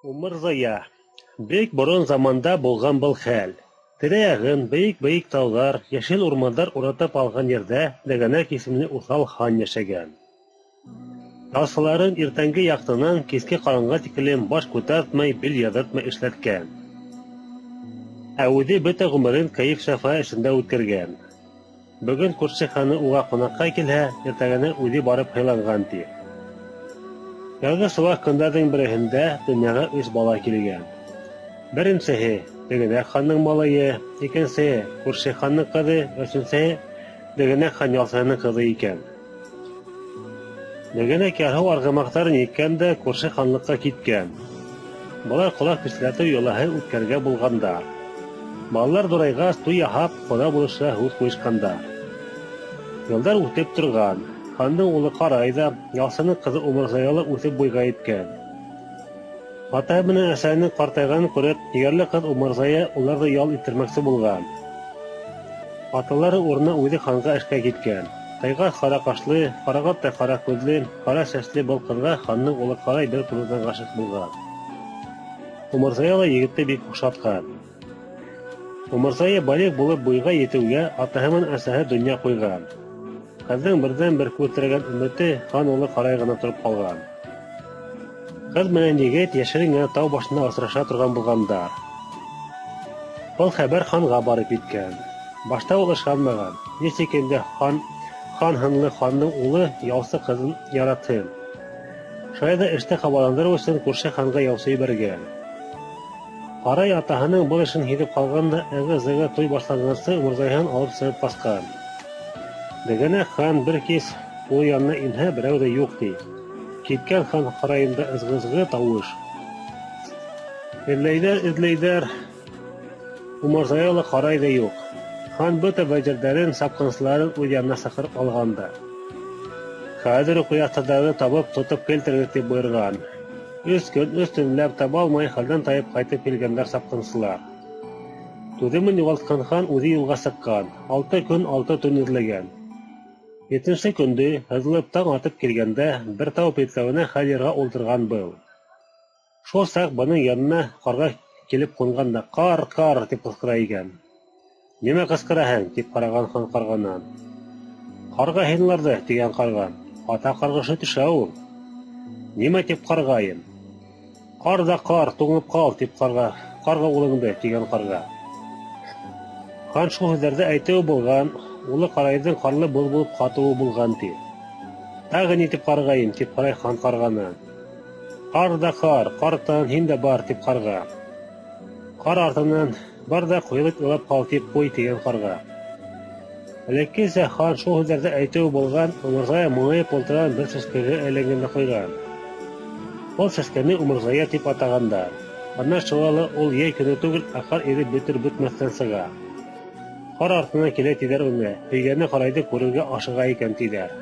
Умырзая. Бик борон заманда булған был хәл. Тирә-яғын бейек-бейек тауҙар, йәшел урмандар уратып алған ерҙә Дәгәнәк исемле уҫал хан йәшәгән. Ялсыларын иртәнге яҡтынан киске ҡараңғыға тиклем баш күтәртмәй, бил яҙҙыртмай эшләткән. Ә үҙе бөтә ғүмерен кәйеф-сафа эсендә үткәргән. Бөгөн күрше ханы уға ҡунаҡҡа килһә, иртәгәһенә үҙе барып һыйланған, ти. Яҙғы сыуаҡ көндәрҙең береһендә донъяға өс бала килгән. Беренсеһе — Дәгәнәк хандың малайы, икенсеһе — күрше хандың ҡыҙы, өсөнсөһө Дәгәнәк хан ялсыһының ҡыҙы икән. Дәгәнәк ярһыу арғымаҡтарын еккән дә күрше ханлыҡҡа киткән. Былар ҡолаҡ тешләтеү йолаһы үткәрергә булғандар. Балалар ҙурайғас, туй яһап, ҡоҙа булышырға һүҙ ҡуйышҡандар. Йылдар үтеп торған. Хандың улы Ҡарай ҙа, ялсының ҡыҙы Умырзая ла үҫеп буйға еткән. Атаһы менән әсәһенең ҡартайғанын күреп, егәрле ҡыҙ Умырзая уларҙы ял иттермәксе булған. Аталары урынына үҙе ханға эшкә киткән. Тайғас ҡара ҡашлы, ҡарағаттай ҡара күҙле, ҡара сәсле был ҡыҙға хандың улы Ҡарай бер күреүҙән ғашиҡ булған. Умырзая ла егетте бик оҡшатҡан. Умырзая балиғ булып буйға етеүгә, атаһы менән әсәһе донъя ҡуйған. Ҡыҙҙың берҙән-бер күҙ терәгән өмөтө хан улы Ҡарай ғына тороп ҡалған. Ҡыҙ менән егет йәшерен генә тау башында осраша торған булғандар. Был хәбәр ханға барып еткән. Башта ул ышанмаған, нисек инде хан, хан һынлы хандың улы ялсы ҡыҙын яратһын. Шулай ҙа эште ҡабаландырыу өсөн күрше ханға яусы ебәргән. Ҡарай атаһының был эшен һиҙеп ҡалған да ығы-зығы туй башланғансы Умырзаяһын алып сығып ҡасҡан. Дәгәнәк хан бер кис улы янына инһә, берәү ҙә юҡ, ти. Киткән хан һарайында ызғы-зғы, тауыш. Эҙләйҙәр, эҙләйҙәр, Умырзая ла, Ҡарай ҙа юҡ. Хан бөтә вәзирҙәрен, сапҡынсыларын үҙ янына саҡырып алған да: "Хәҙер үк оятһыҙҙарҙы табып, тотоп килтерегеҙ", — тип бойорған. Өс көн, өс төнләп таба алмай, хәлдән тайып ҡайтып килгәндәр сапҡынсылар. Түҙемен юғалтҡан хан үҙе юлға сыҡҡан, алты көн, алты төн эҙләгән. Етенсе көндө, һыҙылып таң атып килгәндә, бер тау битләүенә хәл йыйырға ултырған был. Шул саҡ бының янына ҡарға килеп ҡунған да: "Ҡар, ҡар!" — тип ҡысҡыра икән. "Нимә ҡысҡыраһың?" — тип һораған хан ҡарғанан. "Ҡарға һин уларҙы", — тигән ҡарға. "Ата ҡарғышы төшә ул". "Нимә тип ҡарғайым?" "Ҡар ҙа ҡар, туңып ҡал, тип ҡарға, ҡарға улыңды", — тигән ҡарға. Хан шул һүҙҙәрҙе әйтеүе булған, улы Ҡарайҙың ҡарлы боҙ булып ҡатыуы булған, ти. "Тағы ни тип ҡарғайым?" — тип һорай хан ҡарғанан. "Ҡар ҙа ҡар, ҡар артынан һин дә бар, тип ҡарға. Ҡар артынан бар ҙа ҡойолоп илап ҡал, тип ҡуй", — тигән ҡарға. Элеккесә хан шул һүҙҙәрҙе әйтеүе булған, Умырзая моңайып ултырған бер сәскәгә әйләнгән дә ҡуйған. Был сәскәне Умырзая тип атағандар. Ана шуға ла ул йәй көнө түгел, ә ҡар иреп бөтөр-бөтмәҫтән сыға. Ҡар артынан килә тиҙәр уны, һөйгәне Ҡарайҙы күрергә ашыға икән, тиҙәр.